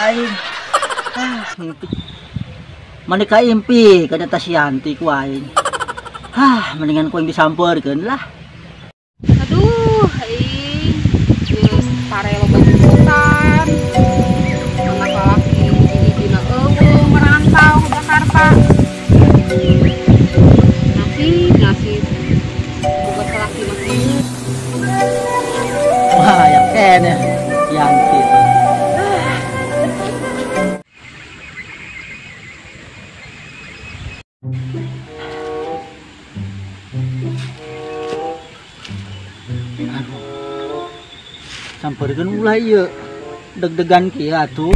aing. Ah, mimpi. Mani ka impi kada ta si Yanti ku aing. Hah, mendingan ku aing disampeurkeun lah. Aduh, aing geus pare loba jemputan. Anak lalaki hiji-hijina eueuh merantau ke Jakarta. Nasib boga salaki mah kieu. Wah, ya keneh Yanti. Aduh. Sampeurkeun ulah ieu. Deg-degan kieu atuh.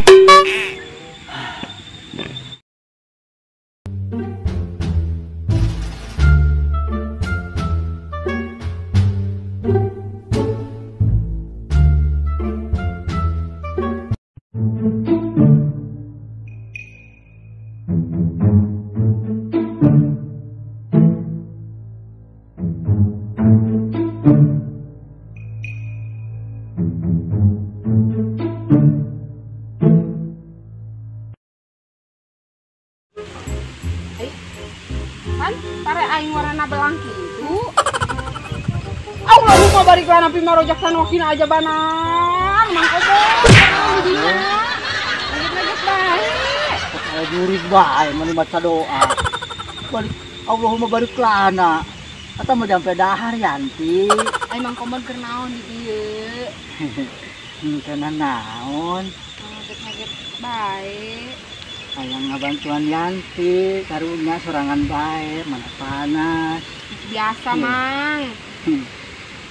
Kan pare aing warna belang kitu. Allahumma barik lana fi ma razaqtana wa qina azabannar. Mang Kobo, didinya. Lanjut bae. Jurig bae mani maca doa. Balik Allahumma barik lana. Atau mau jampe dahar Yanti. Ai Mang Kobo keur naon di dieu? Henteu naon. Ngaget-ngaget bae. Hayang ngabantuan Yanti, karunya sorangan bae, mana panas. Biasa, Mang.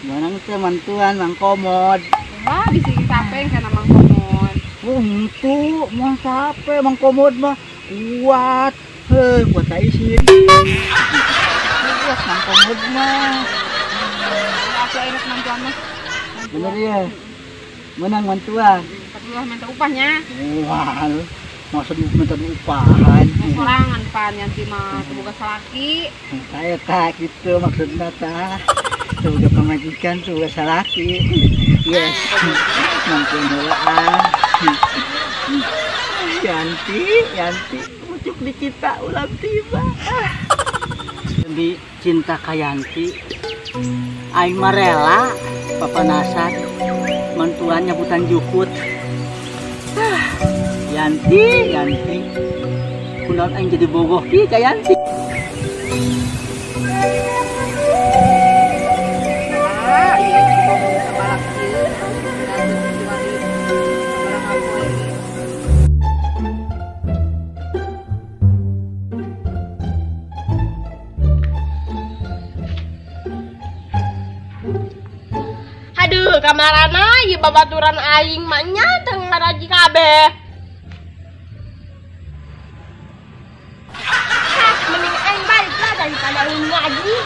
Mana teh mantuan Mang Komod. Wah, bisi capek kana Mang Komod. Henteu, moal capek Mang Komod mah kuat. Heuh, kuat ka isin. Kuat Mang Komod mah. Aku enak mantuan mah. Bener ya? Menang mantuan. Tapi ulah minta upahnya. Wah, masa minta upahan. Sorangan pan Yanti mah teu boga salaki. Saya tak gitu maksudna tah. Teu boga pamajikan, teu boga salaki. Yes. Mampuan heula. Yanti, Yanti, mucuk di kita ulah tiba. Demi cinta ka Yanti, aing mah rela papanasan mantuan nyabutan jukut. Yanti, Yanti, kunaon aing jadi bogoh ki ka Yanti. Ah, ieu bogoh sabalak ieu, kecuali sabaraha poe. Aduh, kamarana ieu babaturan aing mah nya teu ngaraji kabeh. Mending aing balik lah daripada lu ngaji.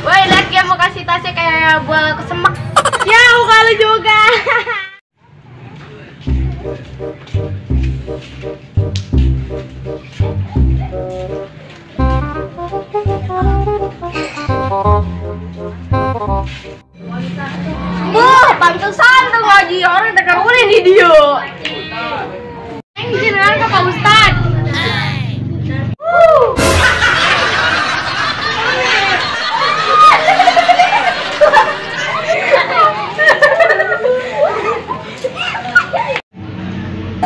Woi, lihat dia mau kasih tasnya kayak buah kesemek. Ya, aku kali juga. Buh, pantesan tuh ngaji orang tekan ulin di dia. Yang jenengan ke Pak Ustad.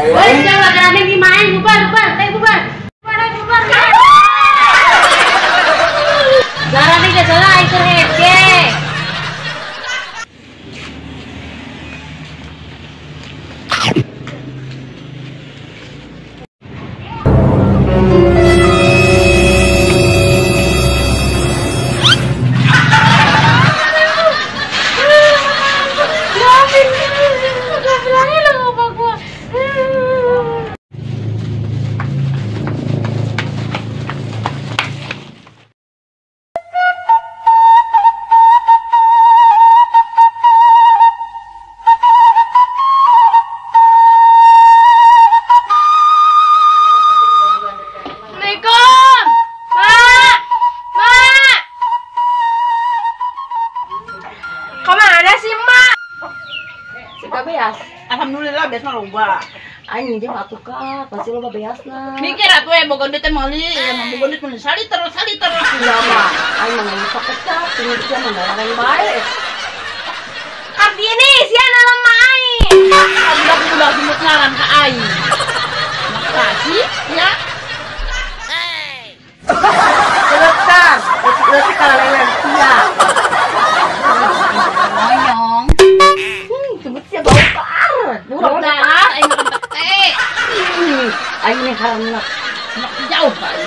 Woi, jangan makan main, bubar, bubar, bubar. Bubar, bubar. Mana sih Mak? Si beas. Alhamdulillah beas mah loba. Aing jeung atuh ka, pasti loba beasna. Mikir atuh ya boga duit teh meuli, ya mah boga duit meuli saliter saliter. Iya mah, aing mah geus kecap, tinggal sia mah barang bae. Kartini sia nalem aing. Budak-budak jemput ngaran ka aing. Makasih ya. Letak, leutik kaleleng sia. Moyong. Sebut sia bau kar. Buruk dah, aing makan pete. Aing nih karena jauh bae.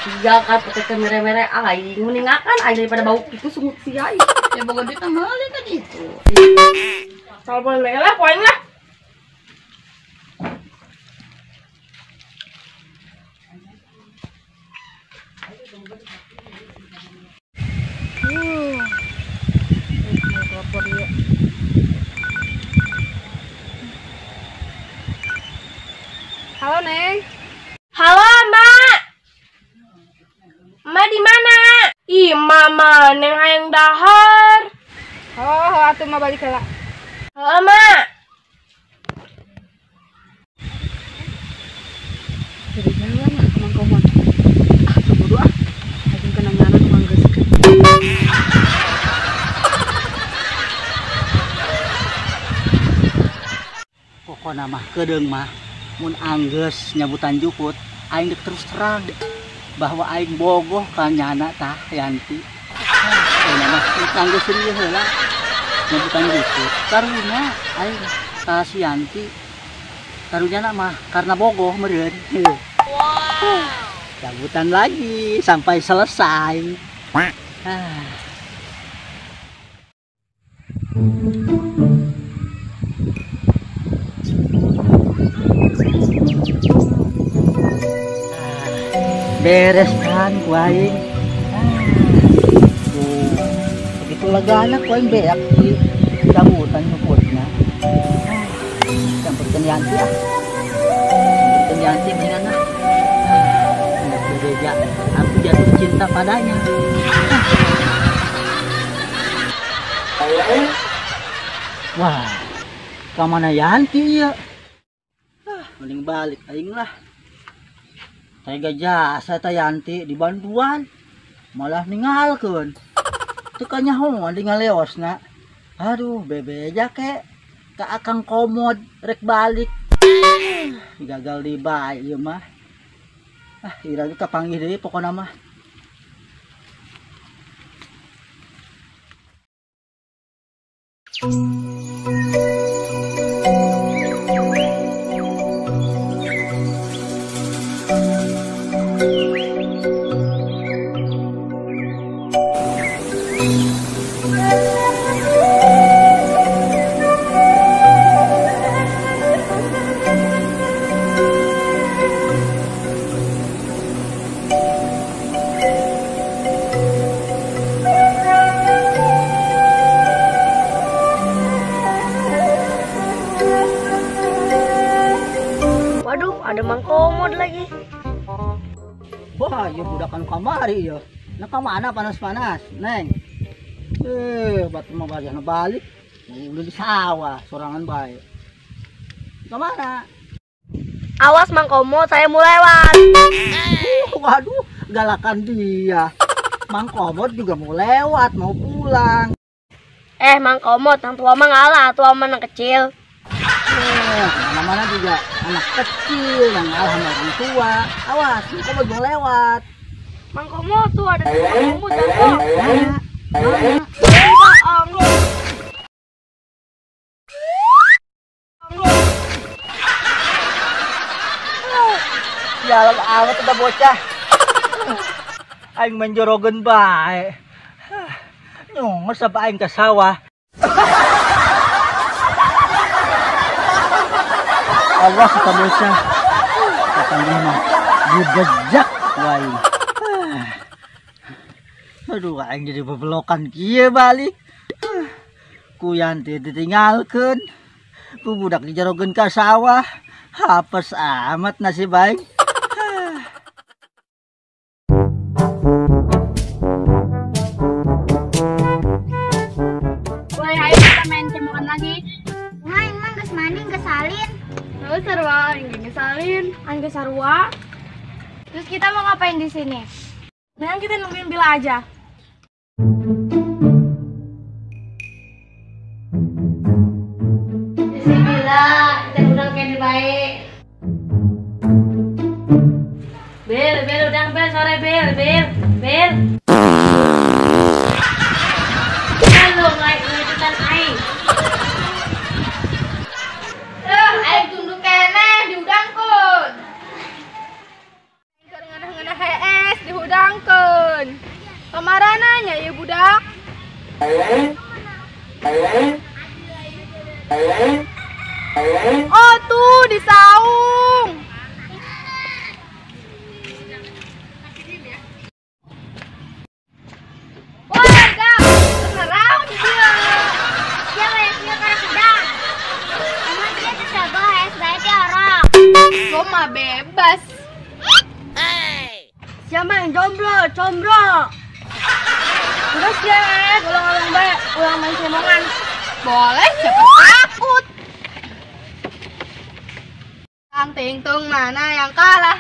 Sia kan pete teh mere-mere aing mendingakan aing daripada bau itu sungut sia. Ya boga duit mah meuli tadi itu. Telepon bae lah, poin lah. Halo Neng. Halo Mak. Mak di mana? Ih mama, Neng hayang dahar. Oh, atuh mah balik heula. Halo Mak. Jadi jalan lah ke Mang Komod. Ah, tunggu ah. Aing kena ngaran Mang Geuskeun. Pokona mah kedeung mah mun anggeus nyabutan jukut aing dek terus terang bahwa aing bogoh ka nyana tah Yanti. Ayeuna mah anggeus serieu heula nyabutan jukut karunya aing ka si Yanti. Karunya mah karena bogoh meureun. Wow. Cabutan lagi sampai selesai. Beres kan ku aing. Tuh, begitu legana ku aing beak di cabutan nyukutna. Samperkeun Yanti ah. Samperkeun Yanti mendingan ah. Hendak bebeja, aku jatuh cinta padanya. Wah, kamana Yanti ya? Mending balik aing lah. Tega jasa ta Yanti dibantuan malah ninggalkeun. Teu kanyahoan ngaleosna. Aduh, bebeja ke ka Akang Komod rek balik. Gagal di bae ieu mah. Ah, ira ge kapanggih deui pokona mah. Waduh, ada Mang Komod lagi. Wah, ya budak anu kamari ya. Nah, kamana panas-panas, Neng? Batu mah bajana balik. Udah di sawah, sorangan bae. Kamana? Awas Mang Komod, saya mau lewat. Waduh, galakan dia. Mang Komod juga mau lewat, mau pulang. Mang Komod, yang tua mah ngalah, tua mah yang kecil. Mana-mana juga anak kecil yang ngalah sama orang tua. Awas, Mang Komod mau lewat. Mang Komod tuh ada Mang Komod, jatuh. Mana? Jalan amat udah bocah. Aing menjorogen bae. Nyongos apa aing ke sawah. Allah kata bocah. Kata dia mah dibejak wae. Aduh, aing jadi bebelokan kieu balik. Ku Yanti ditinggalkeun. Ku budak dijarogeun ka sawah. Hapes amat nasib aing. Woi, lagi. Nah, emang geus mandi geus salin. Terus sarua aing geus salin. Aing geus sarua. Terus kita mau ngapain di sini? Nah, kita nungguin Bila aja. Si Bila, kita udang kene bae. Bel, Bel udang Bel sore Bel, Bel, Bel. Halo, naik ikutan aing. Aing tunduk keneh diudangkeun. Keur ngeunah-ngeunah hees dihudangkeun. Kamarana nya ieu budak? Oh tuh di saung. Warga, kenaraon di dieu. Siapa yang punya karena sedang? Emang dia bisa bawa es bae teh orang. Gua mah bebas. Siapa yang jomblo? Combro. Terus ya, ulang-ulang bae, ulang main cemongan. Boleh, siapa takut. Tang ting tung mana yang kalah?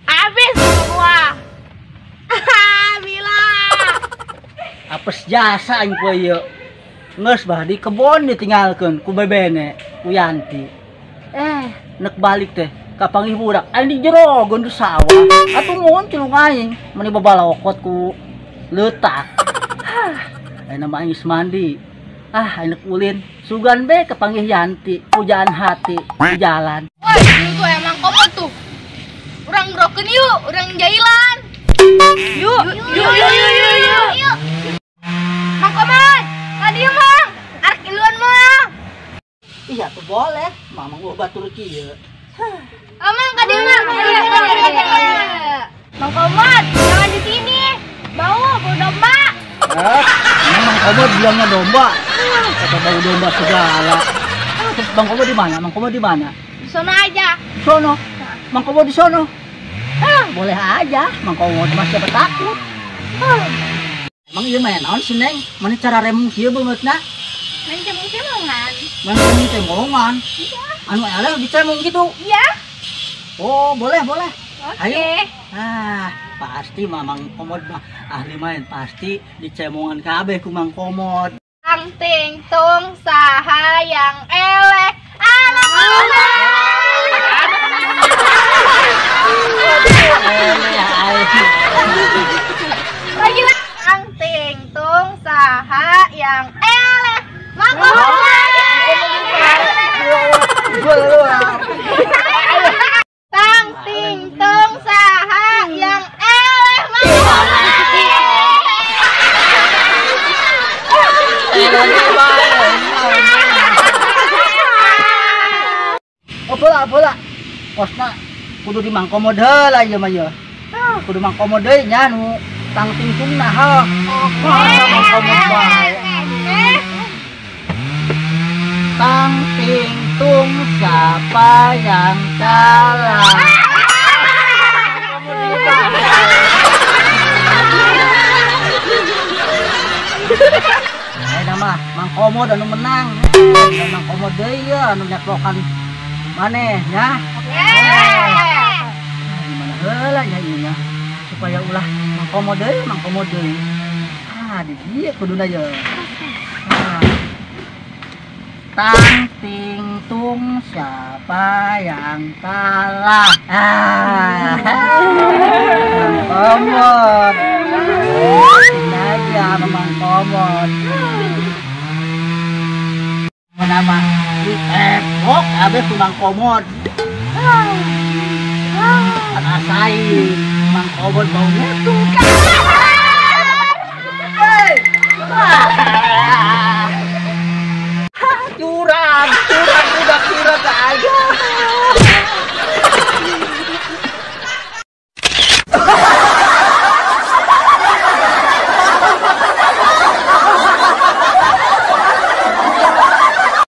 Habis semua. Bila. Apes jasa aing poe ieu. Geus bah di kebon ditinggalkeun ku bebene, ku Yanti. Nek balik teh kapanggih budak aing di jero di sawah. Atuh mun cilung aing meni babalokot ku leutak. Ayeuna mah aing geus mandi. Ah, aing nek ulin sugan be kapanggih Yanti, pujaan hati, di jalan. Wah, itu emang komod tuh. Urang rokeun yuk, urang jailan. Yuk, yuk, yuk, yuk, yuk, yuk. Mang Komod, tadi Mang, arek iluan Mang. Iya tuh boleh, mamang gua batur kieu. Amang ka dieu Mang. Mang Komod, jangan di sini. Bau, bau domba. Mang Komod bilangnya domba. Kata bau domba segala. Terus Bang Komod di mana? Mang Komod di mana? Di sono aja. Sono. Mang Komod di sono. Boleh aja. Mang Komod mah siapa takut. Emang ieu mah naon sih Neng? Mana cara remung kieu beungeutna? Main cemong-cemongan. Main cemong-cemongan? Iya. Anu eleh dicemong gitu? Iya. Oh, boleh, boleh. Oke. Ayo. Ah, pasti Mamang Komod mah ahli main, pasti dicemongan kabeh ku Mang Komod. Tang ting tung saha yang eleh. Ah, Mang Komod. Lagi lah. Tang ting tung saha yang eleh. Mang Komod. Tang ting tung saha yang eleh. Mang Komod. Oh, bola, bola. Kosna kudu di Mang Komod heula ieu mah ieu. Kudu Mang Komod deui nya nu tang ting tungna heuh. Mang Komod bae. Tang ting tung siapa yang kalah? Ayeuna mah Mang Komod anu menang. Mang Komod deui ieu anu nyeplokan maneh nya. Gimana heula nya ieu nya supaya ulah Mang Komod deui, Mang Komod deui. Ah, di dieu kuduna ye. Tang ting tung siapa yang kalah? Ah, Mang Komod. Ini aja sama Mang Komod. Nama ditepok abis ku Mang Komod. Rasain Mang Komod bau ngetuk. Curang, curang.